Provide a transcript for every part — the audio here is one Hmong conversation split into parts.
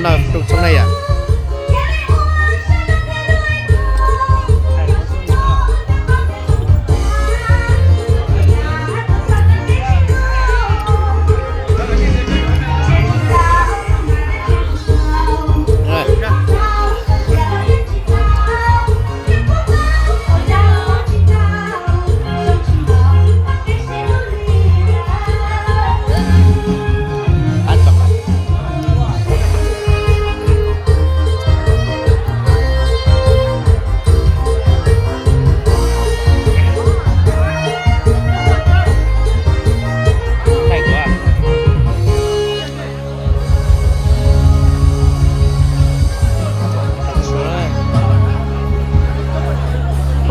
Noj rau txhob nej yom.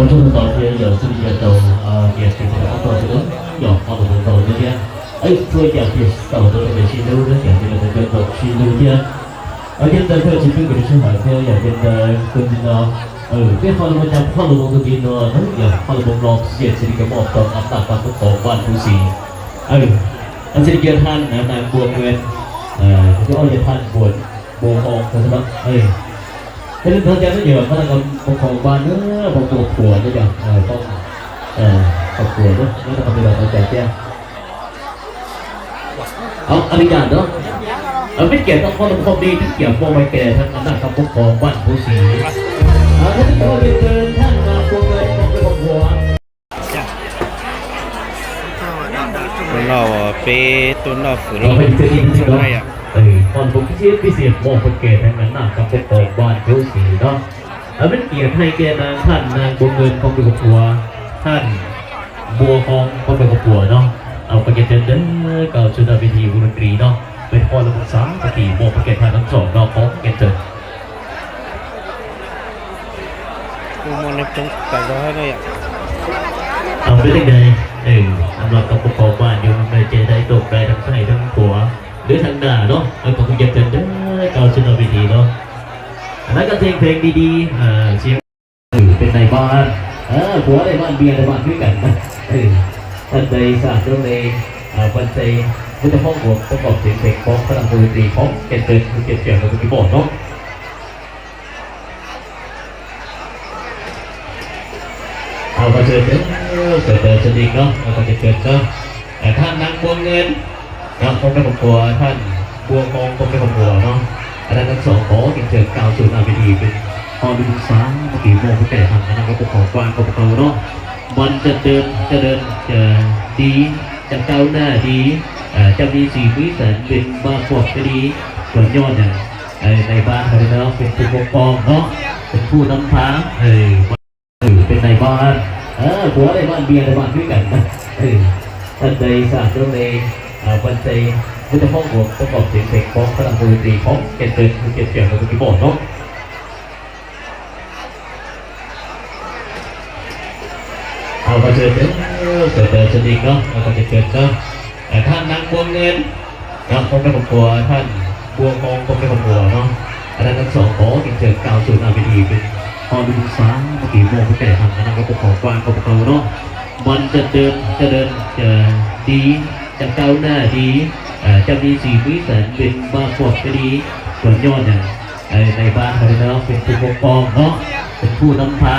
Ua tsaug ntau thiab yog xws li yog tau tias tus tau ob tog xwb yog ob tug ntau thiab thiab. Ib txhua yam tias tau tau tau sib hlub thiab yam tias lawv tau tau sib hlub thiab. Ces ntawd thiaj tsis pheej kom sib hawm thiab yog ces ntawd tus tim no, peb qhov lus ua cas qhov lus tus tim no yog qhov lus no xwb ces xws li koj muab tau qhov tag qhov qhov vaj huv si. Xws li yog thaj nab nab npua npua, tus ob yog thaj npua npua hoo xwb no. Thiab li ntawd cas nyob nyuam qhov tag qhov qhov vaj na, qhov npua phuam na yog, qhov phuam na, nyob rau qhov twg los tau cas thiab. Alis cas no, peb kiam tau qhov no qhov me peb kiam muaj mai ke thaj nab nab npua qhov vaj huv si. Tus no peb tus noj fwm los na yom. Qhov npua peb siab peb siab muaj mai ke thaj nab nab npua qhov vaj huv si no. Peb kiam thaj ke na thaj nab npua npua qhov peb qhov phuam, thaj npua hoo qhov peb qhov phuam no. Ua ke ntawd koj tsuas noj vis thi vus ris no, peb qhov lus xav ua ke muaj mai ke thaj nab txom no qhov ke ntawd. Peb tej daim, los tau peb qhov vaj yus ces dai tus dai thaj thaj thaj phuam lwm thaj nab no, koj kuj cia ntawd koj tsuas noj vis thi no. Nab koj theej pheej di di, siab peb nai vaj, phuam dai vaj npias dai vaj twb kam, thaj dai xa rau dai, vaj dai, peb cov hoob ua peb kom pheej pheej poob qhov dab mus ris poob ke ntawd kuj cia ntawd kuj cia pom no. Ua tsaug, sawv daws sawv dim no, ua tsaug, thaj nab npua npua, thaj npua hoo qhov peb qhov phuam no, thaj nab txom qhov ke ntawd koj tsuas noj vis thi peb qhov lus xav ua ke muaj mai ke thaj nab nab npua qhov vaj qhov peb qhov no. Vaj ca dawm ca dawm ca di, ca kau na di, ca mi xis mi xas pes npa pom ca di, tsuas nyob na, nai vaj qhov no peb pheej poob qhov no, peb pheej nab pha, peb nai vaj, phuam dai vaj npias dai vaj twb kam, thaj dai xa rau dai, vaj dai, peb cov hoob ua peb kom pheej pheej poob qhov dab mus ris poob ke ntawd kuj cia ntawd kuj cia pom no. Ua tsaug, sawv daws sawv dim no, ua tsaug, thaj nab npua npua, thaj npua hoo qhov peb qhov phuam no, thaj nab txom qhov ke ntawd koj tsuas noj vis thi peb qhov lus xav ua ke muaj mai ke thaj nab nab npua qhov vaj qhov peb qhov no. Vaj ca dawm ca dawm ca di, ca kau na di, ca mi xis mi xas pes npa pom ca di, tsuas nyob na, nai vaj qhov no peb pheej poob qhov no, peb pheej nab pha,